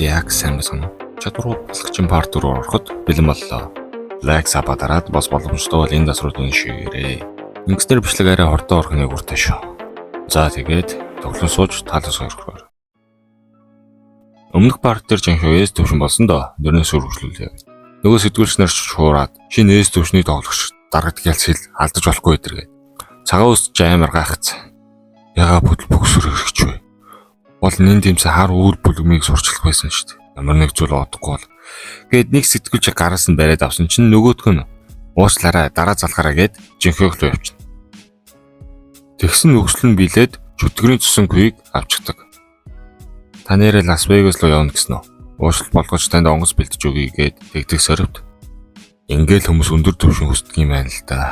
Яг сайн байсан уу? Чадвар худалдагчийн part 4 ороход бэлэн боллоо. Like, sub дараад бас боломжтой бол энэ дасрууд уншигээрэй. Ингэснээр бичлэг арай хурдан орох нэг үртэй шүү. За, тэгээд тоглон сууж таалал сойрхоор. Өмнөх part дээр Жинхё S төвшин болсон доо. Нэрнээс өргөжлүүлээ. Нөгөө сэтгүүлч нар ч шуураад шинэ S төвшний тоглогч дарагд гялс хэл алдаж болохгүй өдр гээд. Цагаан үс ч амар гайхацсан. Яга бүдэл бөгсөр хэрэгч вэ? Бол нэн тэмцэн хар үүл бүлгмийг сурчлах байсан шүү дээ. Ямар нэг зүйл одохгүй бол. Гээд нэг сэтгүүлч гараас нь бариад авсан чинь нөгөөх нь уучлаарай, дараа залгаараа гээд Жинхёг руу явчихна. Тэгсэн нөхцөл нь билээд чөтгөрийн цусан күйг авчдаг. Та нэрээ Лас Вегас руу явна гэсэн үү? Уучлалт болгож танд онгоц бэлдэж өгье гээд тэгдэг сорвт. Ингээл хүмүүс өндөр түвшин хүсдэг юм байна л да.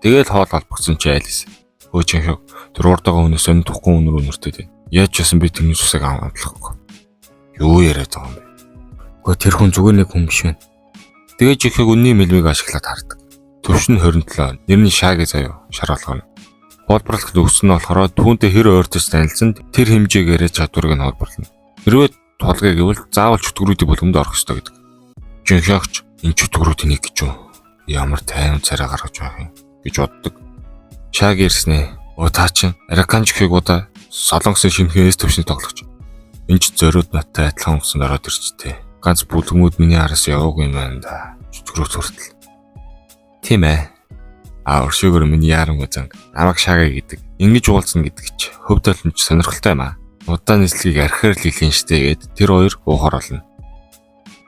Тэгэл хоол олбогцсон чи Алис. Хөө, Жинхёг, тэр урд байгаа хүнээс сонь тухгүй үнэр үнэртэй дээ. Яаж ч байсан би тэрний цусыг амтлахгүй. Юу яриад байгаа юм бэ? Гэхдээ тэр хүн зүгээр нэг хүн биш байна. Тэгээ Жинхёг үнний мэлмийг ашиглаад хардаг. Төвшин 27, нэр нь Шаги заяа, шар болгоно. Хуулбарлах нөхцөл нь болохоор түүнтэй хэр ойртож танилцсан тэр хэмжээгээрээ чадварыг нь хуулбарлана. Хэрвээ тулгыг гэвэл заавал чөтгөрүүдийн бүлгэмд орох ёстой гэдэг. Жинхёгч энэ чөтгөрүүдийн нэг гэж юу? Ямар тайван царай гаргаж байх юм гэж боддог. Шаги ирснэ. Өө, та чин Аракан Жинхёг удаа Солонгосын шинэхэн S төвшний тоглогч. Энд ч зориуд надтай адилхан онгоцонд ороод ирчтэй. Ганц бүлгэмүүд миний араас яваагүй юм байна да. Чөтгөрөөд хүртэл. Тийм ээ. А, өршөөгөр миний яарангүй зан. Намайг Шага гэдэг. Ингэж уулзна гэдэг чи хөв толомч сонирхолтой юм аа. Удаан нислэгийг архиар л хэлэн штэ гээд тэр хоёр уухаар болно.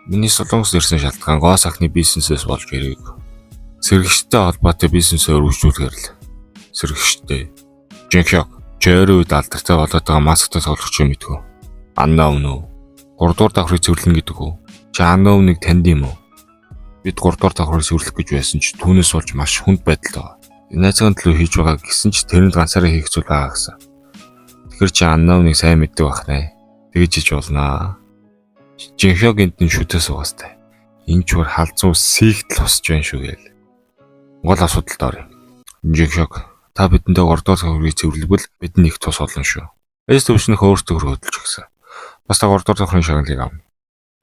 Миний Солонгос ирсэн шалтгаан гоо сайхны бизнесээс болж ирээг. Сэргэгчтэй холбоотой бизнесээ өргөжүүлэхээр л. Сэргэгчтэй. Жинхёг, чи үед алдартай болоод байгаа масктай тоглогч юм мэдгүй. Анна үнэ үү? 3 дугаар давхрыг цэвэрлэнэ гэдэг үү? Чи Анна үныг танд юм уу? Бид 3 дугаар давхрыг цэвэрлэх гэж байсан ч түүнээс болж маш хүнд байдалтай байгаа. Найзын төлөө хийж байгаа гэсэн ч тэрэнд ганцаараа хийх зүйл байгаа гэсэн. Тэгэхээр чи Анна үныг сайн мэддэг байх нэ. Тэгэж хийж болно. Жинхёг энд нь шүтээ суугастай. Энэ ч бүр халзуу сийгтэл хусж байна шүү гээл. Гол асуудалд орё. Жинхёг, та бидэнтэй 3 дугаар давхрыг цэвэрлэвэл бидний их тус болно шүү. S төвшнөх өөртөө хөдөлж өгсөн. Бас та 3 дугаар давхрын шагналыг авна.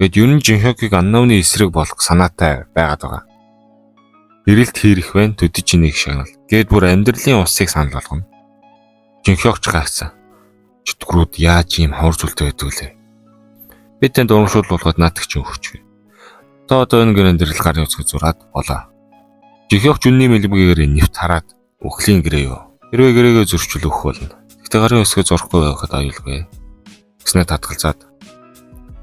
Тэгэд ер нь Жинхёгийг Аннауны эсрэг болох санаатай байгаад байгаа. Эрэлт хийрэх вэ төдий чи нэг шагнал. Гээд бүр амьдралын усыг санал болгоно. Жинхёгч гайхсан. Чөтгөрүүд яаж ийм ховор зүйлтэй байдаг лээ? Би танд урамшуул болгоод наадах чинь өгч. Та одоо энэ гэрэн дээр л гарын үсэг зураад болоо. Жинхёгч үнний мэлбэгээр нэвт хараад өхлийн гэрээ юу. Хэрвээ гэрээгээ зөрчил өгөх болно. Гэхдээ гарын үсгээ зурхгүй байхад аюулгүй. Гэснээр татгалзаад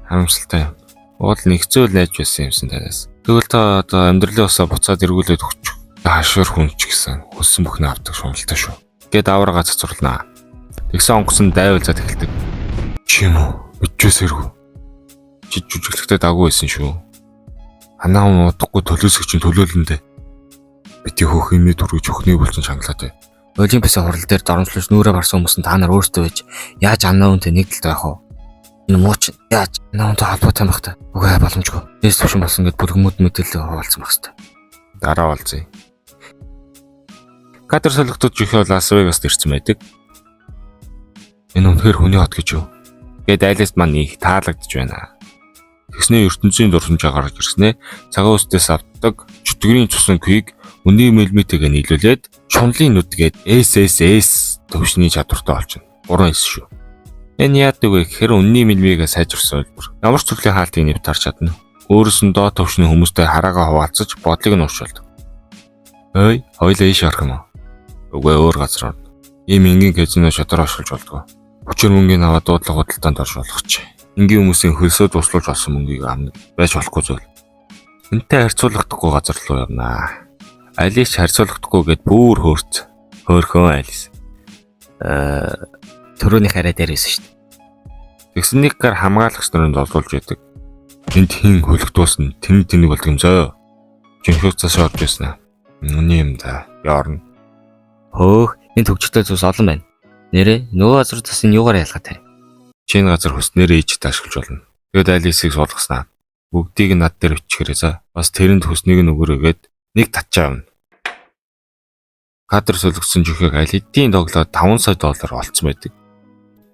харамсалтай юм. Уул нэг зүйл найж байсан юмсан танаас. Тэгвэл та одоо амьдралын усаа буцаад эргүүлээд өгч. Хашир хүн ч гэсэн хүссэн бүхнээ авдаг шуналтай шүү. Гэт аварга цацруулнаа. Тэгсэн онгоцон дайвалзаад эхэлдэг. Чи юм уу? Мэдчээсэргүй. Чи жүжиглэхдээ дагуу байсан шүү. Анаа хүн удахгүй төлөөсөх чинь төлөөлөндөө. Бити хөөх юмний түргэж өхний болцсон шаналаатай. Олимпиасын хурал дээр доромжлож нүрээ барсан хүмүүс нь та нар өөртөө байж яаж Анна үнтэй нэгдэлт байх вэ? Энэ муу ч яаж Анна үнтэй холбоотой юм бах та? Үгүй ээ, боломжгүй. S төвшин болсон гэд бүлгэмүүд мэдээлэл хуваалцсан байх хэвээр. Дараа уулзъя. Кадр солигдоод Жинхё Лас Вегаст ирсэн байдаг. Энэ үнэхээр хүний хот гэж юу? Гэт Алист маань их таалагдж байна. Тэгснээ ертөнцийн дурсамжаа гаргаж ирснээ цагаан үстээс авдаг чөтгөрийн цусан күйг үнний мэлмитэйгээ нийлүүлээд шунлын нүд гээд SSS төвшний чадвартай болчихно. 3 S шүү. Энэ яадаг вэ гэхээр үнний мэлмигээ сайжирсан хэлбэр. Ямар ч төрлийн хаалтыг нэвт харж чадна. Өөрөөс нь доод төвшний хүмүүстэй хараагаа хуваалцаж бодлыг нь ууршуулдаг. Ой, хоёлаа ийш орох юм уу? Үгүй, өөр газар орно. Ийм энгийн казино шатар оршилж болдгоо. Хүчээр мөнгийг аваад дуудлага худалдаанд орж болох чи. Энгийн хүмүүсийн хөлсөө туслуулж олсон мөнгийг авна байж болохгүй зүйл. Энтэй харьцуулахдаггүй газар руу явнаа. Алис харьцуулахдаггүй гэд бүр хөөрц. Хөөхөн Алис. Төрөөнийх арай дээр байсан шүү дээ. Тэгсэн нэг гар хамгаалагч нарын золуулж яадаг. Энд хин хөлөгдүүлсэн тэн тэнэг болдог юм зөө. Жинхэнэ цаашаа орж ирсэн. Нүний юм да. Яорно. Хөөх, энэ төгжөлтэй зүйлс олон байна. Нэрээ нөгөө газар бас энэ юугаар ялгаатай? Чин газар хүснээр ээжтэй ашиглаж болно. Тэгэд Алисыг суулгаснаа. Бүгдийг над дээр өчгөрэй за. Бас тэрэнд хүснийг нь өгөрөөгээд нэг татчаа явна. Кадр солигдсон жөхөг аль хэдийн тоглоод 5 сая доллар олцсон байдаг.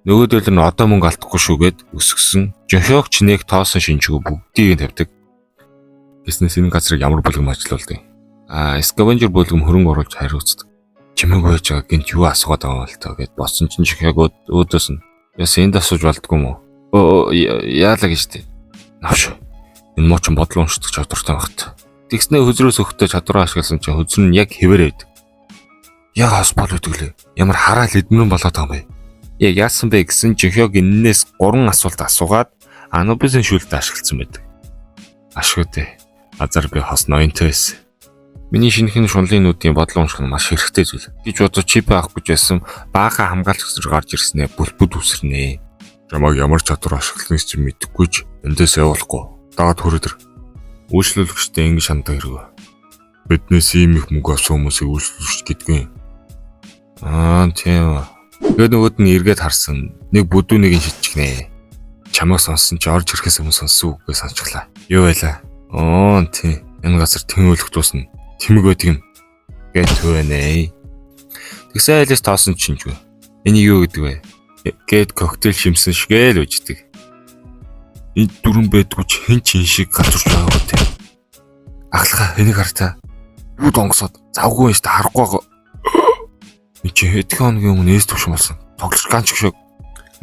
Нөгөөдөл нь одоо мөнгө алдахгүй шүү гэд өсгсөн. Жонхиогч нэг тоосон шинжгүй бүгдийг нь тавьдаг. Гэснээс энэ газрыг ямар бүлгэм ажилуулдаг. Аа, scavenger бүлгэм хөрөнгө оруулж хариуцдаг. Чимээгүй байж байгаа гинт юу асуугаад байгаа юм бол тоо гэд бодсон чинь Жонхиог өөдөөс нь яс энд асууж болдгоо юм уу? Өө яалаа гэж тээ. Навш. Энэ муучин бодлоо уншдаг чадвартай багт. Тэгснээ хөзрөөс өгтөө чадвараа ашигласан чинь хөзөр нь яг хэвээр байдаг. Яг хос бол өгдөг лээ. Ямар хараал эдмэн болоод байгаа юм бэ? Яг яасан бэ гэсэн Жонхиог эннээс 3 асуулт асуугаад Анубисын шүлтэ ашигласан байдаг. Ашгүй дээ. Азар би хос ноёнтой байсан. Миний шинэхэн шунлын нүдийн бодлоо унших нь маш хэрэгтэй зүйл гэж бодож чип авах гэж байсан. Баахан хамгаалч гэсэр гарч ирснээ бүлбүд үсэрнэ. Чамайг ямар чадвар ашигланыг чи мэдэхгүй ч эндээс явуулахгүй. Дагаад хүрээд ир. Үйлчлүүлэгчтэй ингэж ханддаг хэрэг. Биднээс ийм их мөнгө авсан хүмүүсийг үйлчлүүлэгч гэдгүй. Аа, тийм. Тэгээд нөгөөд нь эргээд харсан. Нэг бүдүүнийг нь шидчихнэ. Чамайг сонссон чи орж ирэхээс өмнө сонссон үггээ сонсчихлаа. Юу байлаа? Оо, тийм. Энэ газар тэн өлөх дуусна. Тэмэг байдаг юм. Гэж төвөнэ. Тэгсэн айлс тоосон чинь ч. Энийг юу гэдэг вэ? Гэт коктейл шимсэн шигээл үждэг. Энэ дүрэн байдгүй ч хэн ч энэ шиг газарч байгаагүй те. Ахлахаа энийг хартаа. Юу донгосоод завгүй юм шүү дээ харахгүй байгаа. Энд чи хэдхэн хоногийн өмнө ээс төвшин болсон. Тоглож ганч гшөг.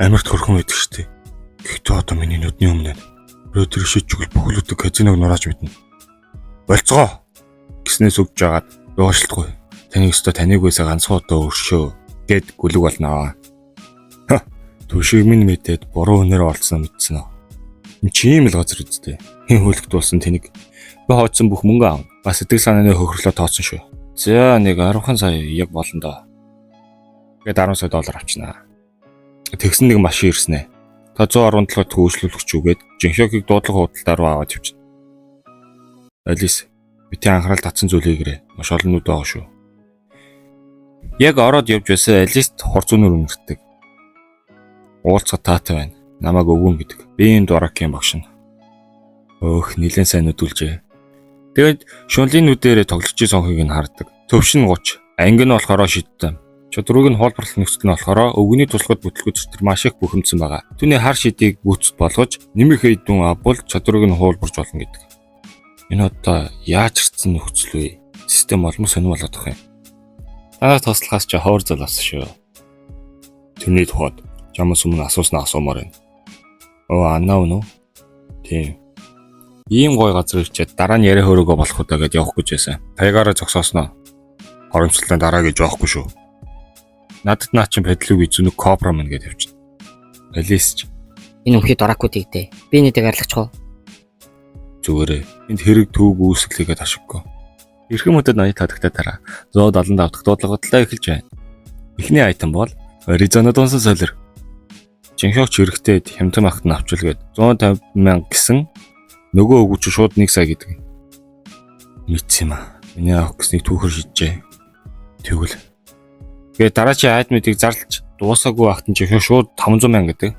Амирт хөрхөн байдаг шүү дээ. Гэхдээ одоо миний нүдний өмнө өрөө тэр шийдчихвэл бүхлөдөг казиног нурааж мэднэ. Болцгоо гэснээс өгж жагаад уушлахгүй. Таныг өстө таниггүйсээ ганцхан удаа өршөө гэд гүлэг болноо. Ха, Түшиг минь мэдээд буруу хүнээр олцсон мэдсэн үү. Энд чи ийм л газар үсттэй. Хин хөлөгт болсон тэнэг. Би хооцсон бүх мөнгө аав. Бас сэтгэл санааны хохирлоо тооцсон шүү. За нэг 10 сая яг болно доо. Тэгээд 10 сая доллар авчнаа. Тэгсэн нэг машин ирснэ. Та 117 дахь үйлчлүүлэгч үгээд Жинхёкийг дуудлага худалдаа руу аваад явчихна. Алис, бити анхаарал татсан зүйлийг ирээ. Маш олон нүд байгаа шүү. Яг ороод явж байсан Алист хор зүүнээр үнэртдэг. Уулзах таатай байна. Намайг өвгөн гэдэг. Би энэ Доракийн багш нь. Өөх, нилээн сайн нүдүүлжээ. Тэгээд шунлын нүдэрээ тоглогчийн сонхыг нь хардаг. Төвшин 30, анги нь болохоор шидтэй. Чадварыг нь хуулбарлах нөхцөл нь болохоор өвгөний туслахад бүтлгүүц төр маш их бухимдсан байгаа. Түүний хар шидийг гүйцэд болгож нэмэх эдүн авбал чадварыг нь хуулбарч болно гэдэг. Энэ одоо яаж ирсэн нөхцөл вэ? Систем олмос сонир болоод байгаа юм. Танаа туслахаас чи ховор зал авсан шүү. Тэрний тухайд чамаас өмнө асууснаа асуумаар байна. Оо, Анна үнэ үү? Тийм. Ийм гой газар ирчээд дараа нь яриа хөрөөгөө болох удаа гэд явах гэж байсан. Тайгаараа зогсоосноо. Хоромцлон дараа гэж яахгүй шүү. Надад наа чин падлыг эзүнэг кобра мэн гэд явчихна. Алис ч Энэ үнхий дуракууд игдээ. Би нэдэг арилгачих уу? Зүгээрээ. Энд хэрэг түүг үүсгэлээгээд ашиггүй. Эрхэм хөдөд ноёд тодогтой дараа 175 дахь дуудлага бодлоо эхэлж байна. Эхний item бол Аризона дунсан солир. Жинхёгч эрэхтэй хямдхан ахт нь авчилгээд 150 мянга гэсэн нөгөө өгөөч чи шууд 1 сая гэдэг. Мэдсэн юм аа. Миний авах гэснийг түүхэр шийджээ. Тэгвэл Тэгээд дараачийн item-уудыг зарлж дуусаагүй ахт нь жинхёг шууд 500 мянга гэдэг.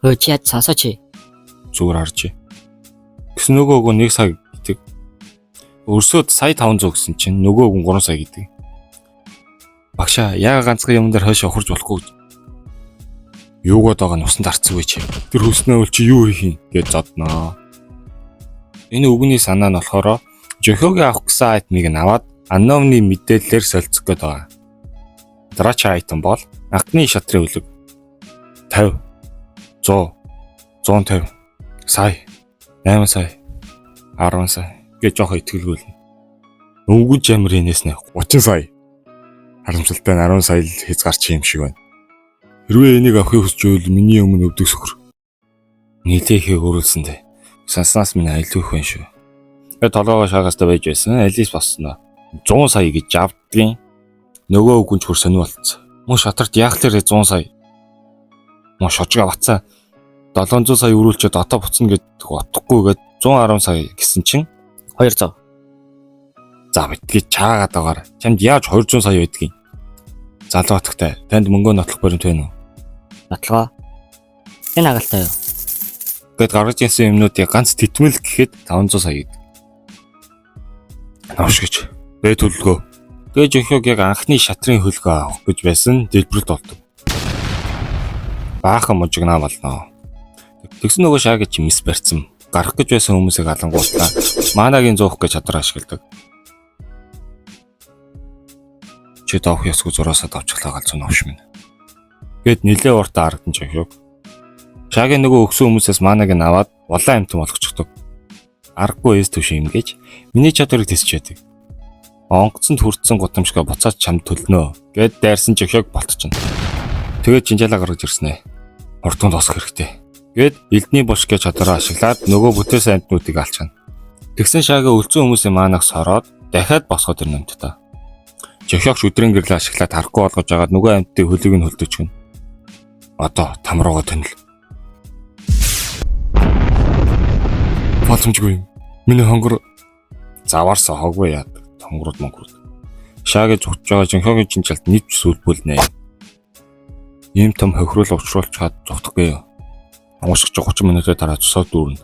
Хөө чи яд сонсооч. Зүгээр харж. Гэсэн нөгөө өгөө 1 сая гэдэг. Өрсөөд сая 500 гэсэн чинь нөгөө өгөн 3 сая гэдэг. Багшаа яага ганцхан юм дээр хойш ухарч болохгүй гэж. Юугаад байгаа нь усанд арцсан вэ чи? Тэр хөснөө үл чи юу хийх юм гэж зодноо. Энэ үгний санаа нь болохоор Жохиогийн авах гэсэн item-ыг нь аваад Аномны мэдээллээр солилцох гээд байгаа. Дараачийн item бол анхны шатрын үлэг. 50 100 150 сая 8 сая 10 сая гэж жоох итгэлгүй. Өнгөж амир инээс нэ 30 сая. Харамсалтай нь 10 сая л хязгаарч юм шиг байна. Хэрвээ энийг авахыг хүсч байвал миний өмнө өвдөг сөхөр. Нийлээхийг өөрүүлсэн дээ. Санснаас минь айлгүй их байна шүү. Тэгээ толгоогоо шаагаастай байж байсан. Алис босноо. 100 сая гэж авдгийн. Нөгөө үгүнч хөр сонио болцсон. Мөн шатарт яах лээрээ 100 сая. Мөн шожгаа батсан. 700 сая өрүүлчихэд одоо буцна гэдэг утгагүй гээд 110 сая гэсэн чинь 200. За битгий чаагаад байгаарай. Чамд яаж 200 сая байдгийг. Залуу отогтой танд мөнгөө нотлох баримт байна уу? Нотлогоо. Энэ хагалтай юу? Гэт гаргаж ирсэн юмнуудыг ганц тэтмэл гэхэд 500 сая гэдэг. Новш гэж. Бэ төлөлгөө. Тэгээ жохиог яг анхны шатрын хөлгөө авах гэж байсан дэлбэрэлт болдог. Баахан мужигнаа болно. Тэгсэн нөгөө шаги чи мис барьсан. Гарах гэж байсан хүмүүсийг алангуутлаа манагийн зөөх гэж чадвар ашигладаг. Чи доох ёсгүй зураасаа давчглаа галзуу новш минь. Гэт нилээ уртаа харагдан чахив. Шагийн нөгөө өгсөн хүмүүсээс манаг нь аваад улаан амтан болгочихдог. Аргагүй эс түвшин имгэж миний чадварыг тисч байдаг. Онгоцонд хүртсэн гутамшгаа буцаад чамд төлнө гэд дайрсан жохиог болтчихно. Тэгээд жинжаалаа гаргаж ирсэн ээ. Хурдан тосох хэрэгтэй. Гэд элдний булш гэж чадвараа ашиглаад нөгөө бүтээсэн амтнуудыг алчна. Тэгсэн шагаа үлдсэн хүмүүсийн манаг сороод дахиад босгоод ирнэ амттай. Жохиогч өдрийн гэрлээ ашиглаад харахгүй болгож агаад нөгөө амттыг хөлийг нь хөлдөж гин. Одоо там руугаа тэнэл. Боломжгүй юм. Миний хонгор заваар сохоогүй яадаг. Хонгорууд монгорууд. Шаагийн зүгтж байгаа жинхогийн чинжалд нийт сүлбүүлнэ. Ийм том хохируул учруулж чад зүгтахгүй юу? Уушгч 30 минутын дараа цусаа дүүрнэ.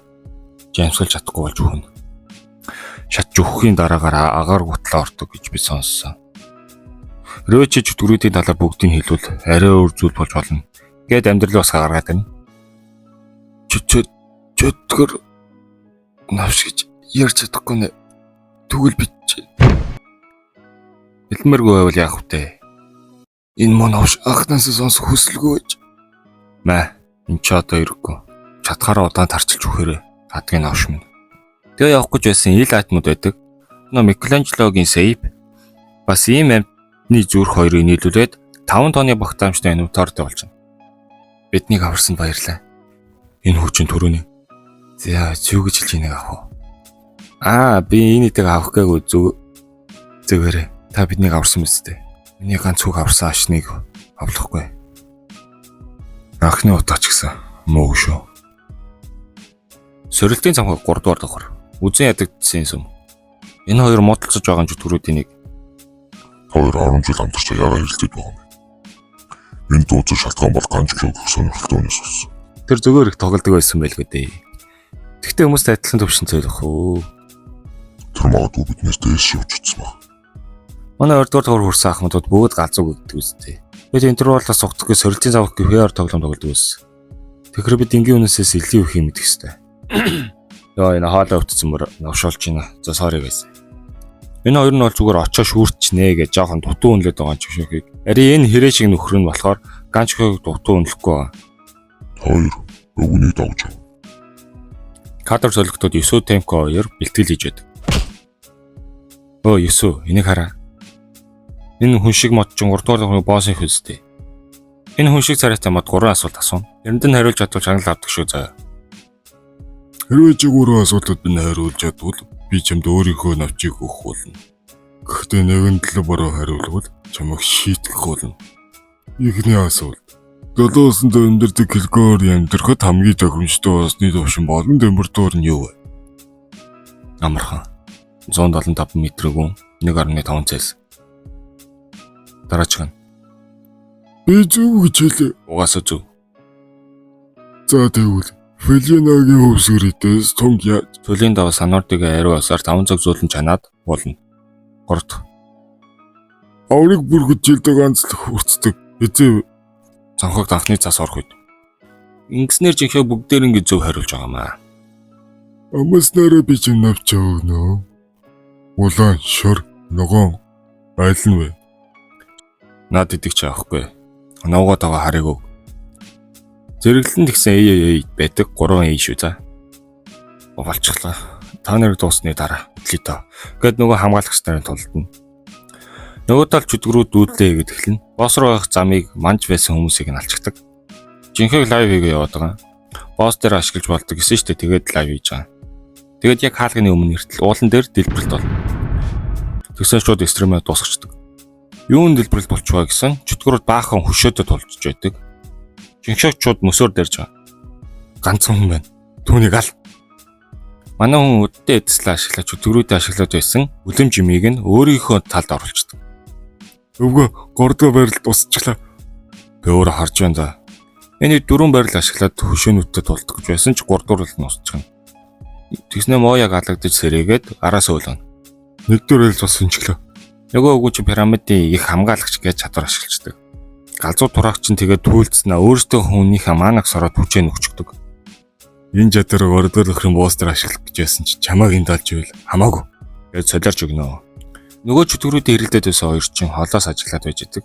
Жамсгалж чадахгүй болж үхнэ. Шат жүхэхийн дараагаар агаар гутлаа ордог гэж би сонссон. Рөөч чөтгөрүүдийн талаар бүгдийг хэлвэл арай өөр зүйл болж болно. Гэт амьдрал бас гаргаад байна. Чөтгөр навш гэж ярьж чадахгүй нэ. Тэгвэл би хэлмээргүй байвал яах вэ? Энэ мөн новш анхнаасаа сонсох хүсэлгүй гэж. Мэ энэ ч одоо ирэхгүй. Чадхаараа удаан тарчилж үхээрээ. Хадгийн новш минь. Тэгээ явах гэж байсан ил айтмууд байдаг. Нөө Микеланджелогийн сейф бас ийм амьтны зүрх хоёрыг нийлүүлээд 5 тонны багтаамжтай инвентартай болчихно. Биднийг аварсанд баярлалаа. Энэ хүчин төрөний. За зүг гэж хэлж энийг авах уу? Аа би энэ идэг авах гээгүй зүг зүгээрээ. Та биднийг аварсан биз дээ. Миний ганц хүүг аварсан ашныг авлахгүй. Анхны удаа ч гэсэн муу шүү. Сорилтын цамхаг 3 дугаар давхар. Үзэн ядагдсан сүм. Энэ хоёр муудалцаж байгаа чөтгөрүүдийн нэг. Та хоёр 10 жил амьдарч яагаад хэрэлдээд байгаа юм бэ? Энэ дууцах шалтгаан бол ганч гэх сонирхолтой өнөөс болсон. Тэр зүгээр их тоглодог байсан байлгүй дээ. Тэгвэл хүмүүст адилхан төвшин цойлох уу? Тэр магадгүй биднээс дээш явж утсан баг. Манай 2 дугаар давхар хүрсэн ахмадууд бүгд галзуу гэдэг үстэй. Бид интервалаас сугдахгүй сорилтын цамхаг гэхээр тоглоом тоглодог байсан. Тэгэхээр бид энгийн хүнээсээс илүү их юм мэдэх ёстой. Йоо энэ хоолой өвтсөн мөр новшуулж байна. За sorry guys. Энэ хоёр нь бол зүгээр очоо шүүрчнэ гэж жоохон дутуу үнэлээд байгаа юм шиг. Ари энэ хэрэг шиг нөхөр нь болохоор ганчхойг дутуу үнэлэхгүй байгаа. Та хоёр өгнийг дагж яв. Кадр солигдоод Есү Темко хоёр бэлтгэл хийж байдаг. Өө Есү энийг хараа. Энэ хүн шиг мод чинь 3 дугаар давхрын боссын хөлстэй. Энэ хүн шиг царайтай мод 3 асуулт асууна. Тэрэнд нь хариулж чадвал шагнал авдаг шүү заяа. Хэрвээ чи гурван асуултад нь хариулж чадвал би чамд өөрийнхөө навчийг өгөх болно. Гэхдээ нэгэн төлөв бороо хариулвал чамайг шийтгэх болно. Эхний асуулт. Долоосон өндөрлөг хэлгээр амьдрахад хамгийн тохиромжтой усны төвшин болон температур нь юу вэ? Амархан. 175 м гүн 1.5 Цельс. Дараачих нь Би зөв гэж хэлээ. угаасаа зөв. За тэгвэл Фелинагийн хөвсгөрөөс тунг яаж Төлөлийн даваа Санордыг ариу асаар 5 цаг зөөлөн чанаад болно. 3 дахь авраг бүргэд жилдэг ганц л хүрцдэг. Эзээ цонхогт анхны цас орох үед. Ингэснээр жинхэнэ бүгдээр ингэ зөв хариулж байгаамаа. амаас нараа би чам навч өгнө. Улаан шор ногоон аль нь вэ? Наад идэг чи авахгүй. Нуугаад байгаа харыг өг. Зэрэглэн тэгсэн AAA байдаг 3 A шүү за. Болчихлоо. Та нарыг дуусны дараа хөдлөе тоо. Гэт нөгөө хамгаалагч нарын тулдна. Нөгөө тал чөтгөрүүд дүүдлээ хийгээд эхэлнэ. Босс руу явах замыг манж байсан хүмүүсийг нь алчдаг. Жинхэнэ live хийгээ яваад байгаа. Босс дээр ашиглаж болдог гэсэн шүү дээ. Тэгээд live хийж байгаа. Тэгээд яг хаалганы өмнө иртэл уулан дээр дэлбэрэлт болно. Тэгсэн шууд stream ээ дуусгачдаг. Юун дэлбэрэлт болчихваа гэсэн чөтгөрүүд баахан хөшөөдөд тулжж байдаг. Жинхэнэ шууд мөсөөр дэрж байгаа. Ганцхан хүн байна. Түүнийг ал. Манай хүн өддөө эдслээ ашиглаж чөтгөрүүдээ ашиглаад байсан үлэм жимийг нь өөрийнхөө талд оруулцдаг. Өвгөө 3 дахь байрал дуусчихлаа. Би өөрөө харж байна да. Миний дөрвөн байрал ашиглаад хөшөөнүүдтэй тулдах гэж байсан ч 3 дугаар л нусчихна. Тэгснэ Мояг алагдаж сэрээгээд араас өөлөн. Нэгдүгээр байрал бас сүнчглээ. Нөгөө үгүй чи пирамидын их хамгаалагч гэж чадвар ашиглаждаг. Галзуу тураах чинь тэгээд туйлдснаа өөртөө хүнийхээ манаг сороод хүчээ нүгчдэг. Энэ чадварыг 3 дугаар нөхрийн буустар ашиглах гэж байсан чи чамааг энд олж ивэл хамаагүй. Тэгээд солиорч өгнө. Нөгөө чөтгөрүүдийн хэрэлдээд байсан хоёр чинь холоос ажиллаад байж идэг.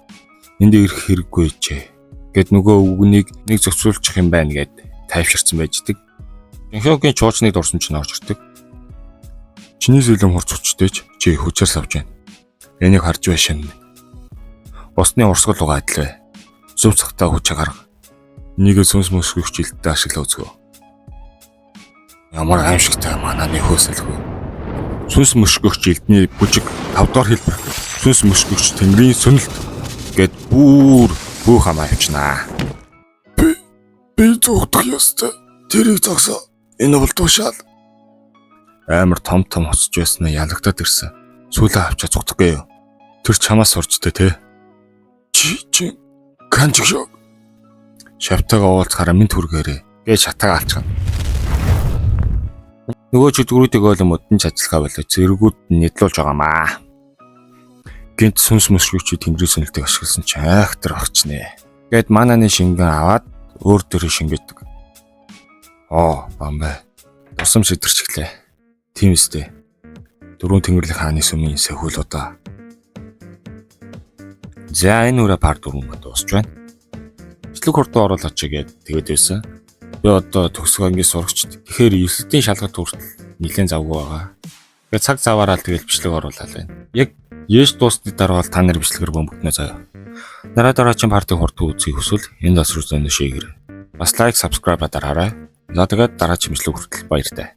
Энд ирэх хэрэггүй чээ. Гэт нөгөө өвгөнийг нэг зохицуулчих юм байна гэд тайвширсан байж идэг. Жинхёгийн чуучныг дурсан чинь орж ирдэг. Чиний сүлэн хурц хүчтэй ч чи хүчээр савж байна. Энийг харж байшин. Усны урсгал угаа адил бай. Зөв цагтаа хүчээ гарга. Энийг сүнс мөсгөх жилдээ ашиглаа үзгөө. Ямар аимшигтай манааны хөөсөлгүй. Сүнс мөшгөгч элдний бүжиг 5 дугаар хэлбэр. Сүнс мөшгөгч тэнгэрийн сөнөлт Гэт бүр бүх хамаа явчнаа. Би зугдах ёстой. Тэрийг зогсоо. Энэ бол тушаал. Амар том том хоцож байснаа ялагдаад ирсэн. Сүүлээ авчаа цугдаггүй юу? Тэр чамаас сурчтай те. Чи чи канчиг. Шавтайгаа уулзахаараа минь түргээрээ гэж шатаага алчгана. Нөгөө чөтгөрүүдийг ойлон модон ч ажиллагаа болоо зэргүүд нь нийтлүүлж байгаамаа. Гинт сүнс мөсгөгч тэнгэрийн сөнөлтийг ашигласан ч айхтар огчнэ. Гэт мананы шингэн аваад өөр дөрөө шингээдэг. Оо, бамбай. Тусам сэдэрчглээ. Тийм үстэй. Дөрвөн тэнгэрлийн хааны сүмийн сахиул удаа. За энэ үрэ пар 4 мөн дуусч байна. Бичлэг хурдан оруулаач гээд тэгээд байсан. Би одоо төгсгөө ангийн сурагч. Тэгэхээр эвсэлтийн шалгалт хүртэл нэлээд завгүй байгаа. Тэгээд цаг заваараа л тэгэл бичлэг оруулаад байна. Яг Еш дуусны дараа бол та нар бичлэгээр бөмбөгднө заяа. Дараа дараагийн партийн хурд үзхийг хүсвэл энэ дасруу зөнө шийгэр. Бас лайк, subscribe дараарай. За тэгээд дараагийн бичлэг хүртэл баяртай.